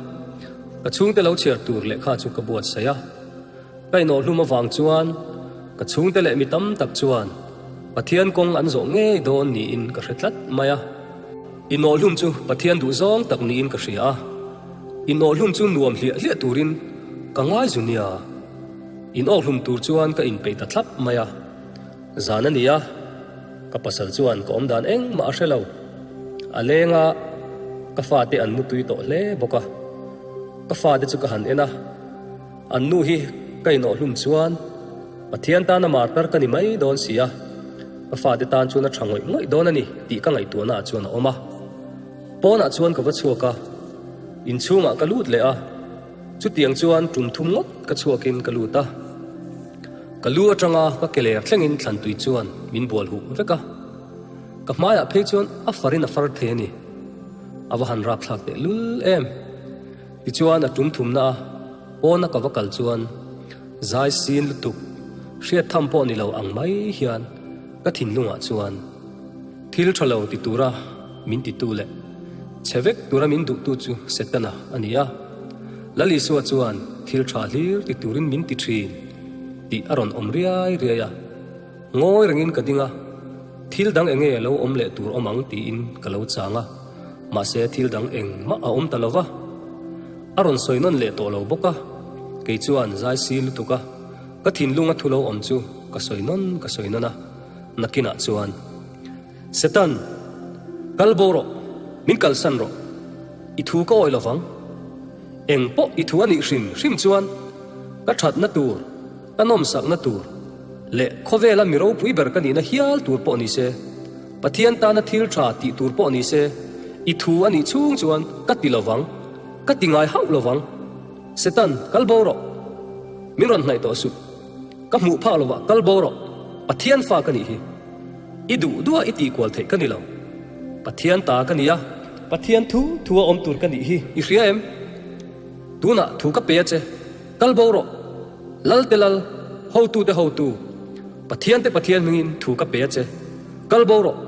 ka chhungte lo chhiar tur lehkha chu ka buatsaih a. Ka inawhhlum avang chuan ka chhungte leh mi tam tak chuan Pathian kawng an zawh ngei dawn niin ka hre tlat mai a. Inawhhlum chu Pathian duh zawng tak niin ka hria a, inawhhlum chu nuam hliah hliah turin ka ngai zu nia. Inawhhlum tur chuan ka inpeih ta thlap mai a. Zan a ni a, ka pasal chuan ka awm dan engmah a hre lo. A leng a, ka fate an mutui tawh hle bawk a. Ka fate chu ka han en a. An nu hi ka inawhhlum chuan Pathian tana martar ka ni mai dawn si a, ka fate tan chuan a tha ngawih ngawih dawn a ni tih ka ngaihtuahna ah chuan a awm a. Pawnah chuan ka va chhuak a, inchhungah ka lut leh a, chutiang chuan tum thum ngawt ka chhuakin ka lut a. Ka lu atanga ka ke ler thlengin thlantui chuan min bual huh vek a, ka hmaiah phei chuan a farin a far thei a ni. A va han rapthlak teh lul em! Tichuan a tum thumna a pawna ka va kal chuan zai sin lutuk hriat tham pawh ni lo ang mai hian ka thinlungah chuan thil tha lo ti tura min titu leh chhe vek tura min duhtu chu Setana a ni a. Lal Isua chuan thil tha hlir ti turin min ti thin tih a rawn awm riai riai a. Ngawi rengin ka ding a, thil dang enge lo awm leh tur awm ang tiin ka lo chang a, mahse thil dang engmah a awm ta lo va. A rawn sawi nawn leh tawh lo bawk a, kei chuan zai si lutuk a, ka thinlunga thu lo awm chu ka sawi nawn ka sawi nawn a, nakinah chuan, Satan, kal bo rawh, min kalsan rawh, i thu ka awih lo vang. Eng pawh i thu a nih hrim hrim chuan ka thatna tur, Ka nawmsakna tur leh khawvela mi ropui ber ka nihna hial tur pawh ni se, Pathian tana thil tha tih tur pawh ni se, i thu a nih chhung chuan ka ti lovang, ka ti ngai hauh lovang. Satan, kal bo rawh. Min rawn hnaih tawh suh. Ka hmuh phak lovah kal bo rawh. Pathian fa ka nih hi. I duh duha i tihkual theih ka ni lo. Pathian ta ka ni a. Pathian thu thu a awm tur ka nih hi i hria em? Tunah thu ka pe a che. Kal bo rawh. Lalte lal, hotute hotu, Pathiante Pathian hmingin thu ka pe a che, kal bo rawh,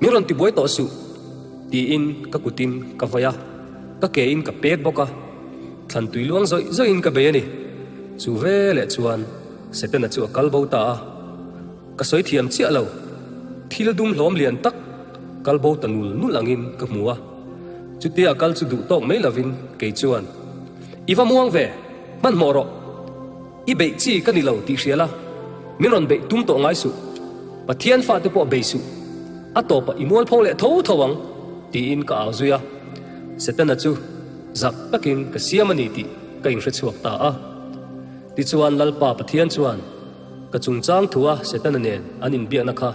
min rawn tibuai tawh suh, tiin ka kutin ka vawi a, ka kein ka pek bawk a, thlan tui luang zawih zawihin ka bei a ni. Chu veleh chuan Setana chu a kal bo ta a, ka sawi thiam chiah lo, thil dum hlawm lian tak kal bo ta nul nul angin ka hmu a, chutia a kal chu duh tawk mai lovin kei chuan, I va muang ve! Hmanhmawh rawh. I beih chi ka ni lo tih hria la, min rawn beih tum tawh ngai suh. Pathian fate pawh bei suh. A tawpah i mualpho leh tho tho ang, tiin ka au zui a. Setana chu zak takin ka siam a ni tih ka inhre chhuak ta a. Tichuan Lalpa Pathian chuan ka chungchang thua Setana nen an inbiakna kha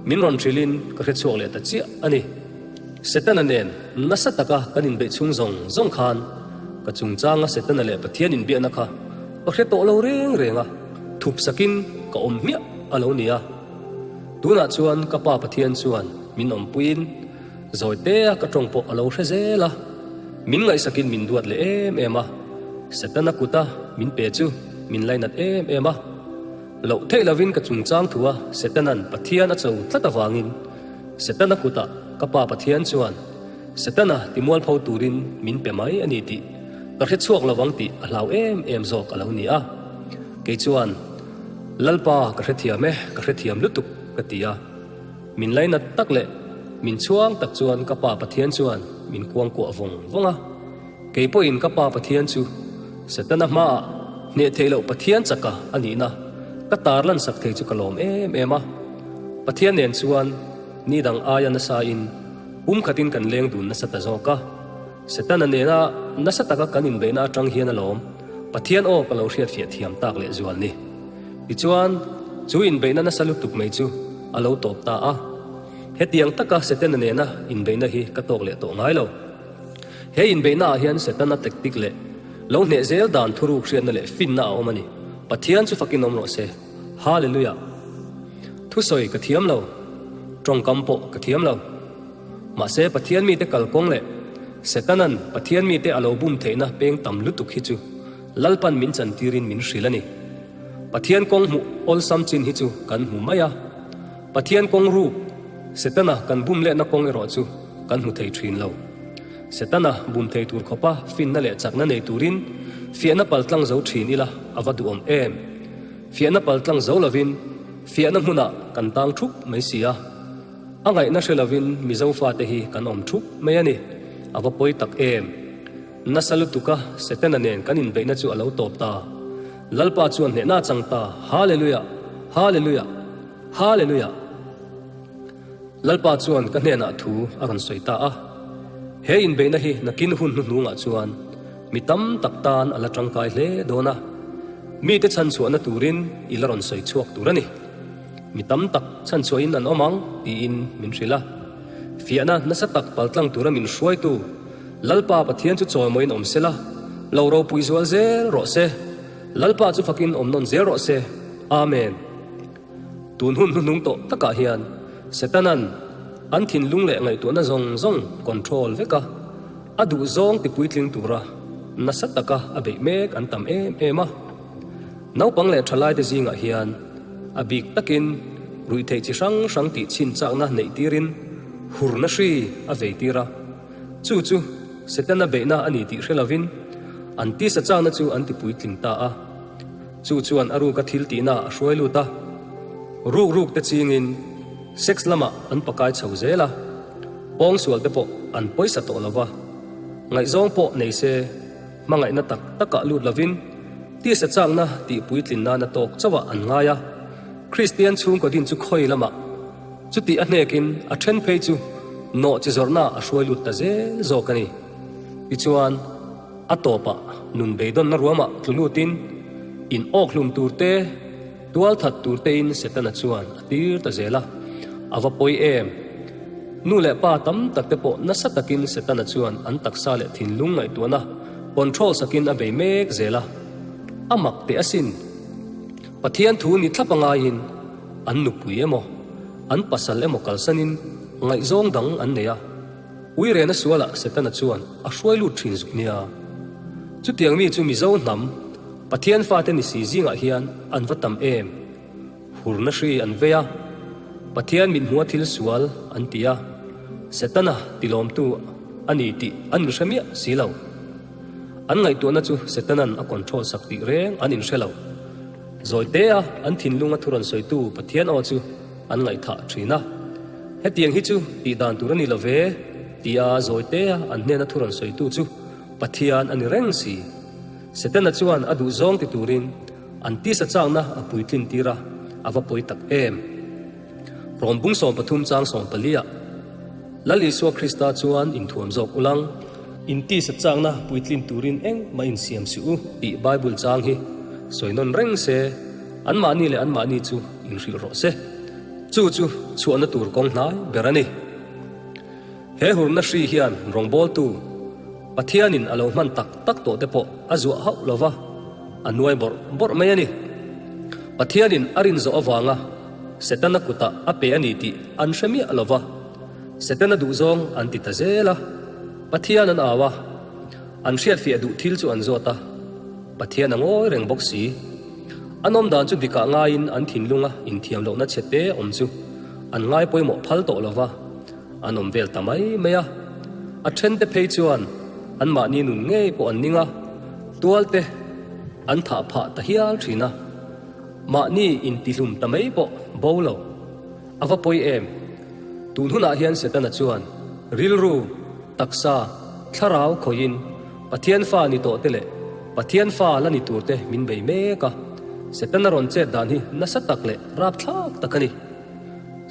min rawn hrilhin ka hrechhuak leh ta chiah a ni. Setana nen nasa taka kan inbeih chhung zawng zawng khan ka chungchanga Setana leh Pathian inbiakna kha ka hre tawh lo reng reng a, thup sakin ka awm hmiah a lo ni a. Tunah chuan ka Pa Pathian chuan min awmpuiin zawi tea ka tawng pawh a lo hre zel a, min ngaihsakin min duat leh em em a, Setana kuta min pe chu min lainat em em a. Loh theih lovin ka chungchang thu a Setana'n Pathian a cho tlat avangin Setana kutah ka Pa Pathian chuan Setana timualpho turin min pe mai a ni tih ka hre chhuak lovang tih a hlau em em zawk a lo ni a. Kei chuan, Lalpa ka hrethiam e, ka hrethiam lutuk ka ti a. Min lainat tak leh min chhuang tak chuan ka Pa Pathian chuan min kuangkuah vawng vawng a. Kei pawhin ka Pa Pathian chu Setana hmaah hneh theih loh Pathian chaka a nihna ka tarlan sak thei chu ka lawm em em a. Pathian nen chuan ni dang aia nasain pum khatin kan leng dun nasa ta zawk a. Setana nena nasa taka kan inbeihna atang hian alawm Pathian aw ka lo hriatfiah thiam tak leh zual ni. Tichuan, chu inbeihna nasa lutuk mai chu a lo tawp ta a. Hetiang taka Setana nena inbeihna hi ka tawk leh tawh ngai lo. He inbeihna ah hian Setana tactic leh lo hneh zel dan thuruk hriatna leh finna a awm a ni. Pathian chu fakin awm rawh se. Hallelujah! Thusawi ka thiam lo. Tawngkam pawh ka thiam lo. Mahse Pathian mite kalkawng leh Setana'n Pathian mite a lo bum theihna peng tam lutuk hi chu Lalpan min chantirin min hrilh a ni. Pathian kawng hmuh awlsam chin hi chu kan hmu mai a. Pathian kawng ruk, Setana kan bum lehna kawng erawh chu kan hmu thei thin lo. Setana bum thei tur khawpa finna leh chakna nei turin fiahna paltlang zo thin ila a va duhawm em? Fiahna paltlang zo lovin fiahna hmunah kan tang thup mai si a. A ngaihna hre lovin Mizo fate hi kan awm thup mai a ni. A va pawi tak em? Nasa lutuka Setana nen kan inbeihna chu a lo tawp ta. Lalpa chuan hnehna a chang ta. Hallelujah! Hallelujah! Hallelujah! Lalpa chuan ka hnenah thu a rawn sawi ta a. He inbeihna hi nakin hun hnuhnungah chuan mi tam tak tan a la tangkai hle dawn a. Mite chhanchhuahna turin i la rawn sawi chhuak tur a ni. Mi tam tak chhanchhuahin an awm ang tiin min hrilh a. Fiahna nasa tak paltlang tura min hruaitu Lalpa Pathian chu chawimawiin awm sela, lo ropui zual zel rawh se. Lalpa chu fakin awm nawn zel rawh se. Amen. Tun hun hnuhnung tawh takah hian Setana'n an thinlung leh ngaihtuahna zawng zawng control vek a, a duh zawng tipuitling tura nasa taka a beih mek an tam em em a. Naupang leh thalaite zingah hian a bik takin ruihtheih chi hrang hrang tih chhin chakna neih tirin hurna hri a vei tir a. Chu chu Setana beihna a ni tih hre lovin an tisa chakna chu an ti puitling ta a. Chu chuan a ruka thil tihna a hruai lut a. Ruk ruk te chingin sex lamah an pakai chho zel a, pawngsual te pawh an pawisa tawh lo va, ngaihzawng pawh nei se hmangaihna tak takah lut lovin tisa chakna tih puitlin nana tawk chauhah an ngai a. Kristian chhungkaw din chu khawi lamah Chutih a hnekin a then phei chu nawh chi zawrhnaah a hruai lut ta zel zawk a ni. Tichuan, a tawpah nun beidawnna ruamah tlu lutin in awk hlum tur te, tual that tur tein Setana chuan a tir ta zel a. A va pawi em! Nu leh pa tam tak te pawh nasa takin Setana chuan an taksa leh thinlung ngaihtuahna control sakin a bei mek zel a. A mak teh asin! Pathian thu ni thlap a ngaiin An nupui emaw, an pasal emaw kalsanin ngaihzawng dang an nei a, uirena sualah Setana chuan a hruai lut thin zuk nia. Chutiang mi chu Mizo hnam, Pathian fate ni si zingah hian an va tam em? Hurna hri an vei a, Pathian mithmuha thil sual an ti a, Setana tilawmtu a ni tih an inhre miah si lo. An ngaihtuahna chu Setana'n a control sak tih reng an inhre lo. Zawitea an thinlunga thu rawn sawitu Pathian aw chu an ngaihthah thin a. Hetiang hi chu tih dan tur a ni lo ve, tia Zawitea an hnena thu rawn sawitu chu Pathian a ni reng si. Setana chuan a duh zawng ti turin an tisa chakna a puitlin tir a, a va pawi tak em! Rawm bung 13 chang 14 ah Lal Isua Krista chuan inthuam zawk ulang. In tisa chakna puitlin turin engmah insiam suh u tih Bible chang hi. sawi nawn reng se, anmahni leh anmahni chu inhrilh rawh se. Chu chu chhuahna tur kawng hnai ber a ni. He hurna hri hian rawngbawltu Pathianin a lo hman tak tak tawh te pawh a zuah hauh lo va, a nuai bawrh bawrh mai a ni. Pathianin a rin zawh avanga Setana kutah a pe a ni tih an hre miah lo va, Setana duhzawng an ti ta zel a, Pathian an au a, an hriatfiah duh thil chu an zawt a, Pathian a ngawi reng bawk si. An awm dan chu dikah ngaiin an thinlunga inthiam lohna chhe te awm chu an ngai pawimawh phal tawh lo va, an awm vel ta mai mai a. A thente phei chuan anmahni nun ngei pawh an ning a, tualte an thah phah ta hial thin a. Mahni intihlum ta mai pawh bo lo. A va pawi em? Tun hunah hian Setana chuan rilru, taksa, thlarau khawihin Pathian fa ni tawh te leh Pathian fa la ni tur te min bei mek a. Setana rawn chet dan hi nasa tak leh rapthlak tak a ni.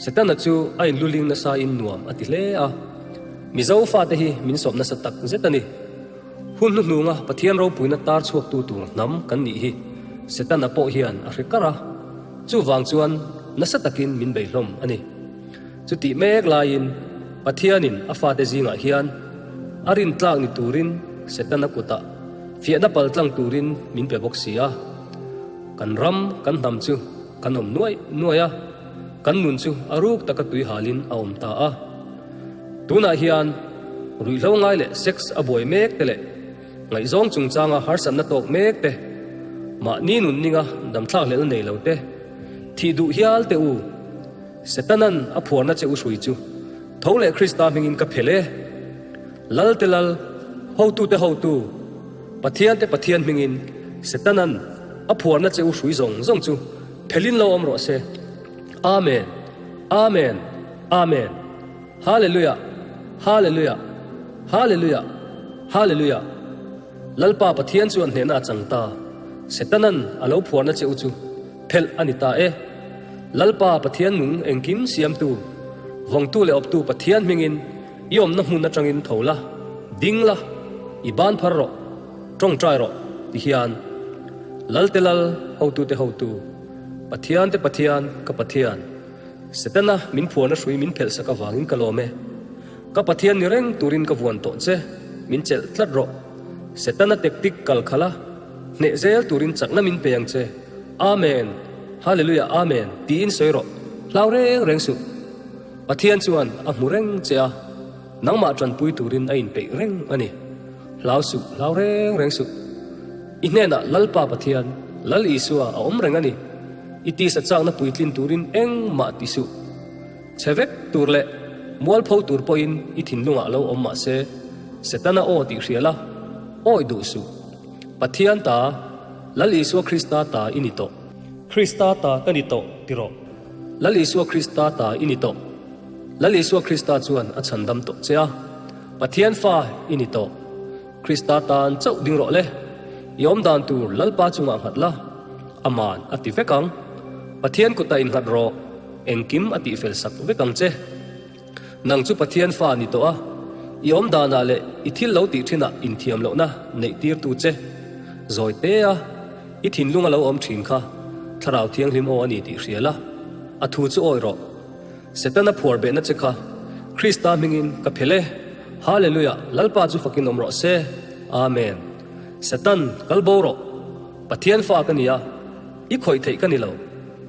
Setana chu a inluling nasa in nuam a ti hle a. Mizo fate hi min sawp nasa tak zet a ni. Hun hnuhnunga Pathian ropuina tar chhuaktu tur hnam kan nih hi Setana pawh hian a hre kar a. Chuvang chuan nasa takin min bei hlawm a ni. Chutih mek laiin Pathianin a fate zingah hian a rintlak ni turin Setana kutah fiahna pal tlang turin min pe bawk si a. Kan ram, kan hnam chu kan awm nuaih nuaih a, kan nun chu a ruk taka tui halin a awm ta a. Tunah hian ruihhlo ngai leh sex a buai mek te leh Ngaihzawng chungchanga harsatna tawk mek te, mahni nun ninga damthlak hlelh nei lo te, thih duh hial te u, Setanan a phuarna che u hrui chu tho leh Krista hmingin ka phelh e. Lal te lal, hotu te hotu, Pathian te Pathian hmingin Setanan a phuarna che u hrui zawng zawng chu phelhin lo awm rawh se. Amen! Amen! Amen! Hallelujah! Hallelujah! Hallelujah! Hallelujah! Lalpa Pathian chuan hnehna a chang ta. Setanan a lo phuarna che u chu phelh a ni ta e. Lalpa Pathian nung engkim siamtu, vawngtu leh awptu Pathian hmingin i awmna hmun atangin tho la, ding la, i ban phar rawh, tawngtai rawh ti hian Lalte Lal, hotute hotu, Pathiante Pathian, ka Pathian, Setana min phuarna hrui min phelh sak avangin ka lawm e. Ka Pathian ni reng turin ka vuan tawh che, min chelh tlat rawh. Setana tektik kal khalh a, hneh zel turin chakna min pe ang che. Amen! Hallelujah Amen! tiin sawi rawh. Hlau reng reng suh. Pathian chuan a hmu reng che a, nangmah tanpui turin a inpeih reng a ni. Hlau suh, hlau reng reng suh. I hnenah Lalpa Pathian, Lal Isua a awm reng a ni. I tisa chakna puitlin turin engmah ti suh. Chhe vek tur leh mualpho tur pawhin i thinlungah lo awm mah se, Setana aw tih hria la, awi duh suh. Pathian ta, Lal Isua Krista ta i ni tawh. Krista ta ka ni tawh ti rawh. Lal Isua Krista ta i ni tawh. Lal Isua Krista chuan a chhandam tawh che a, Pathian fa i ni tawh. Krista tan chauh ding rawh le, i awm dan tur Lalpa chungah nghat la, Aman a ti vek ang. Pathian kutah innghat rawh, engkim a tihfel sak vek ang che. Nang chu Pathian fa ni tawh a, i awm danah leh i thil lo tih thinah inthiam lohna neih tirtu che. Zawi te a, i thinlung a lo awm thin kha Thlarau Thianghlim aw a ni tih hria la, a thu chu awi rawh. Setana phuar behna che kha Krista hmingin ka phel e. Hallelujah! Lalpa chu fakin awm rawh se. Amen. Setan, kal bo rawh. Pathian fa ka ni a, i khawih theih ka ni lo.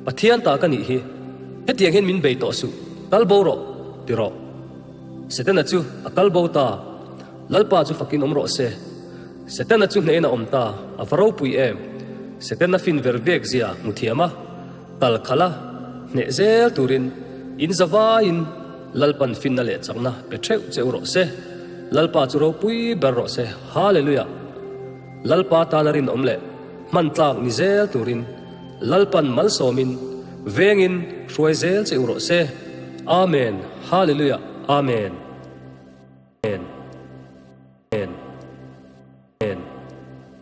Pathian ta ka nih hi. Hetiang hian min bei tawh suh. Kal bo rawh, ti rawh. Setana chu a kal bo ta. Lalpa chu fakin awm rawh se. Setana chu hnehin a awm ta, a va ropui em. Setana fin ver vek zia hmu thiam a. Kal khalh a, hneh zel turin in zavaiin Lalpan finna leh chakna pe theuh che u rawh se. Lalpa chu ropui ber rawh se. Hallelujah! Lalpa tana rinawm leh hman tlak ni zel turin Lalpan malsawmin vengin hruai zel che u rawh se. Amen! Hallelujah! Amen!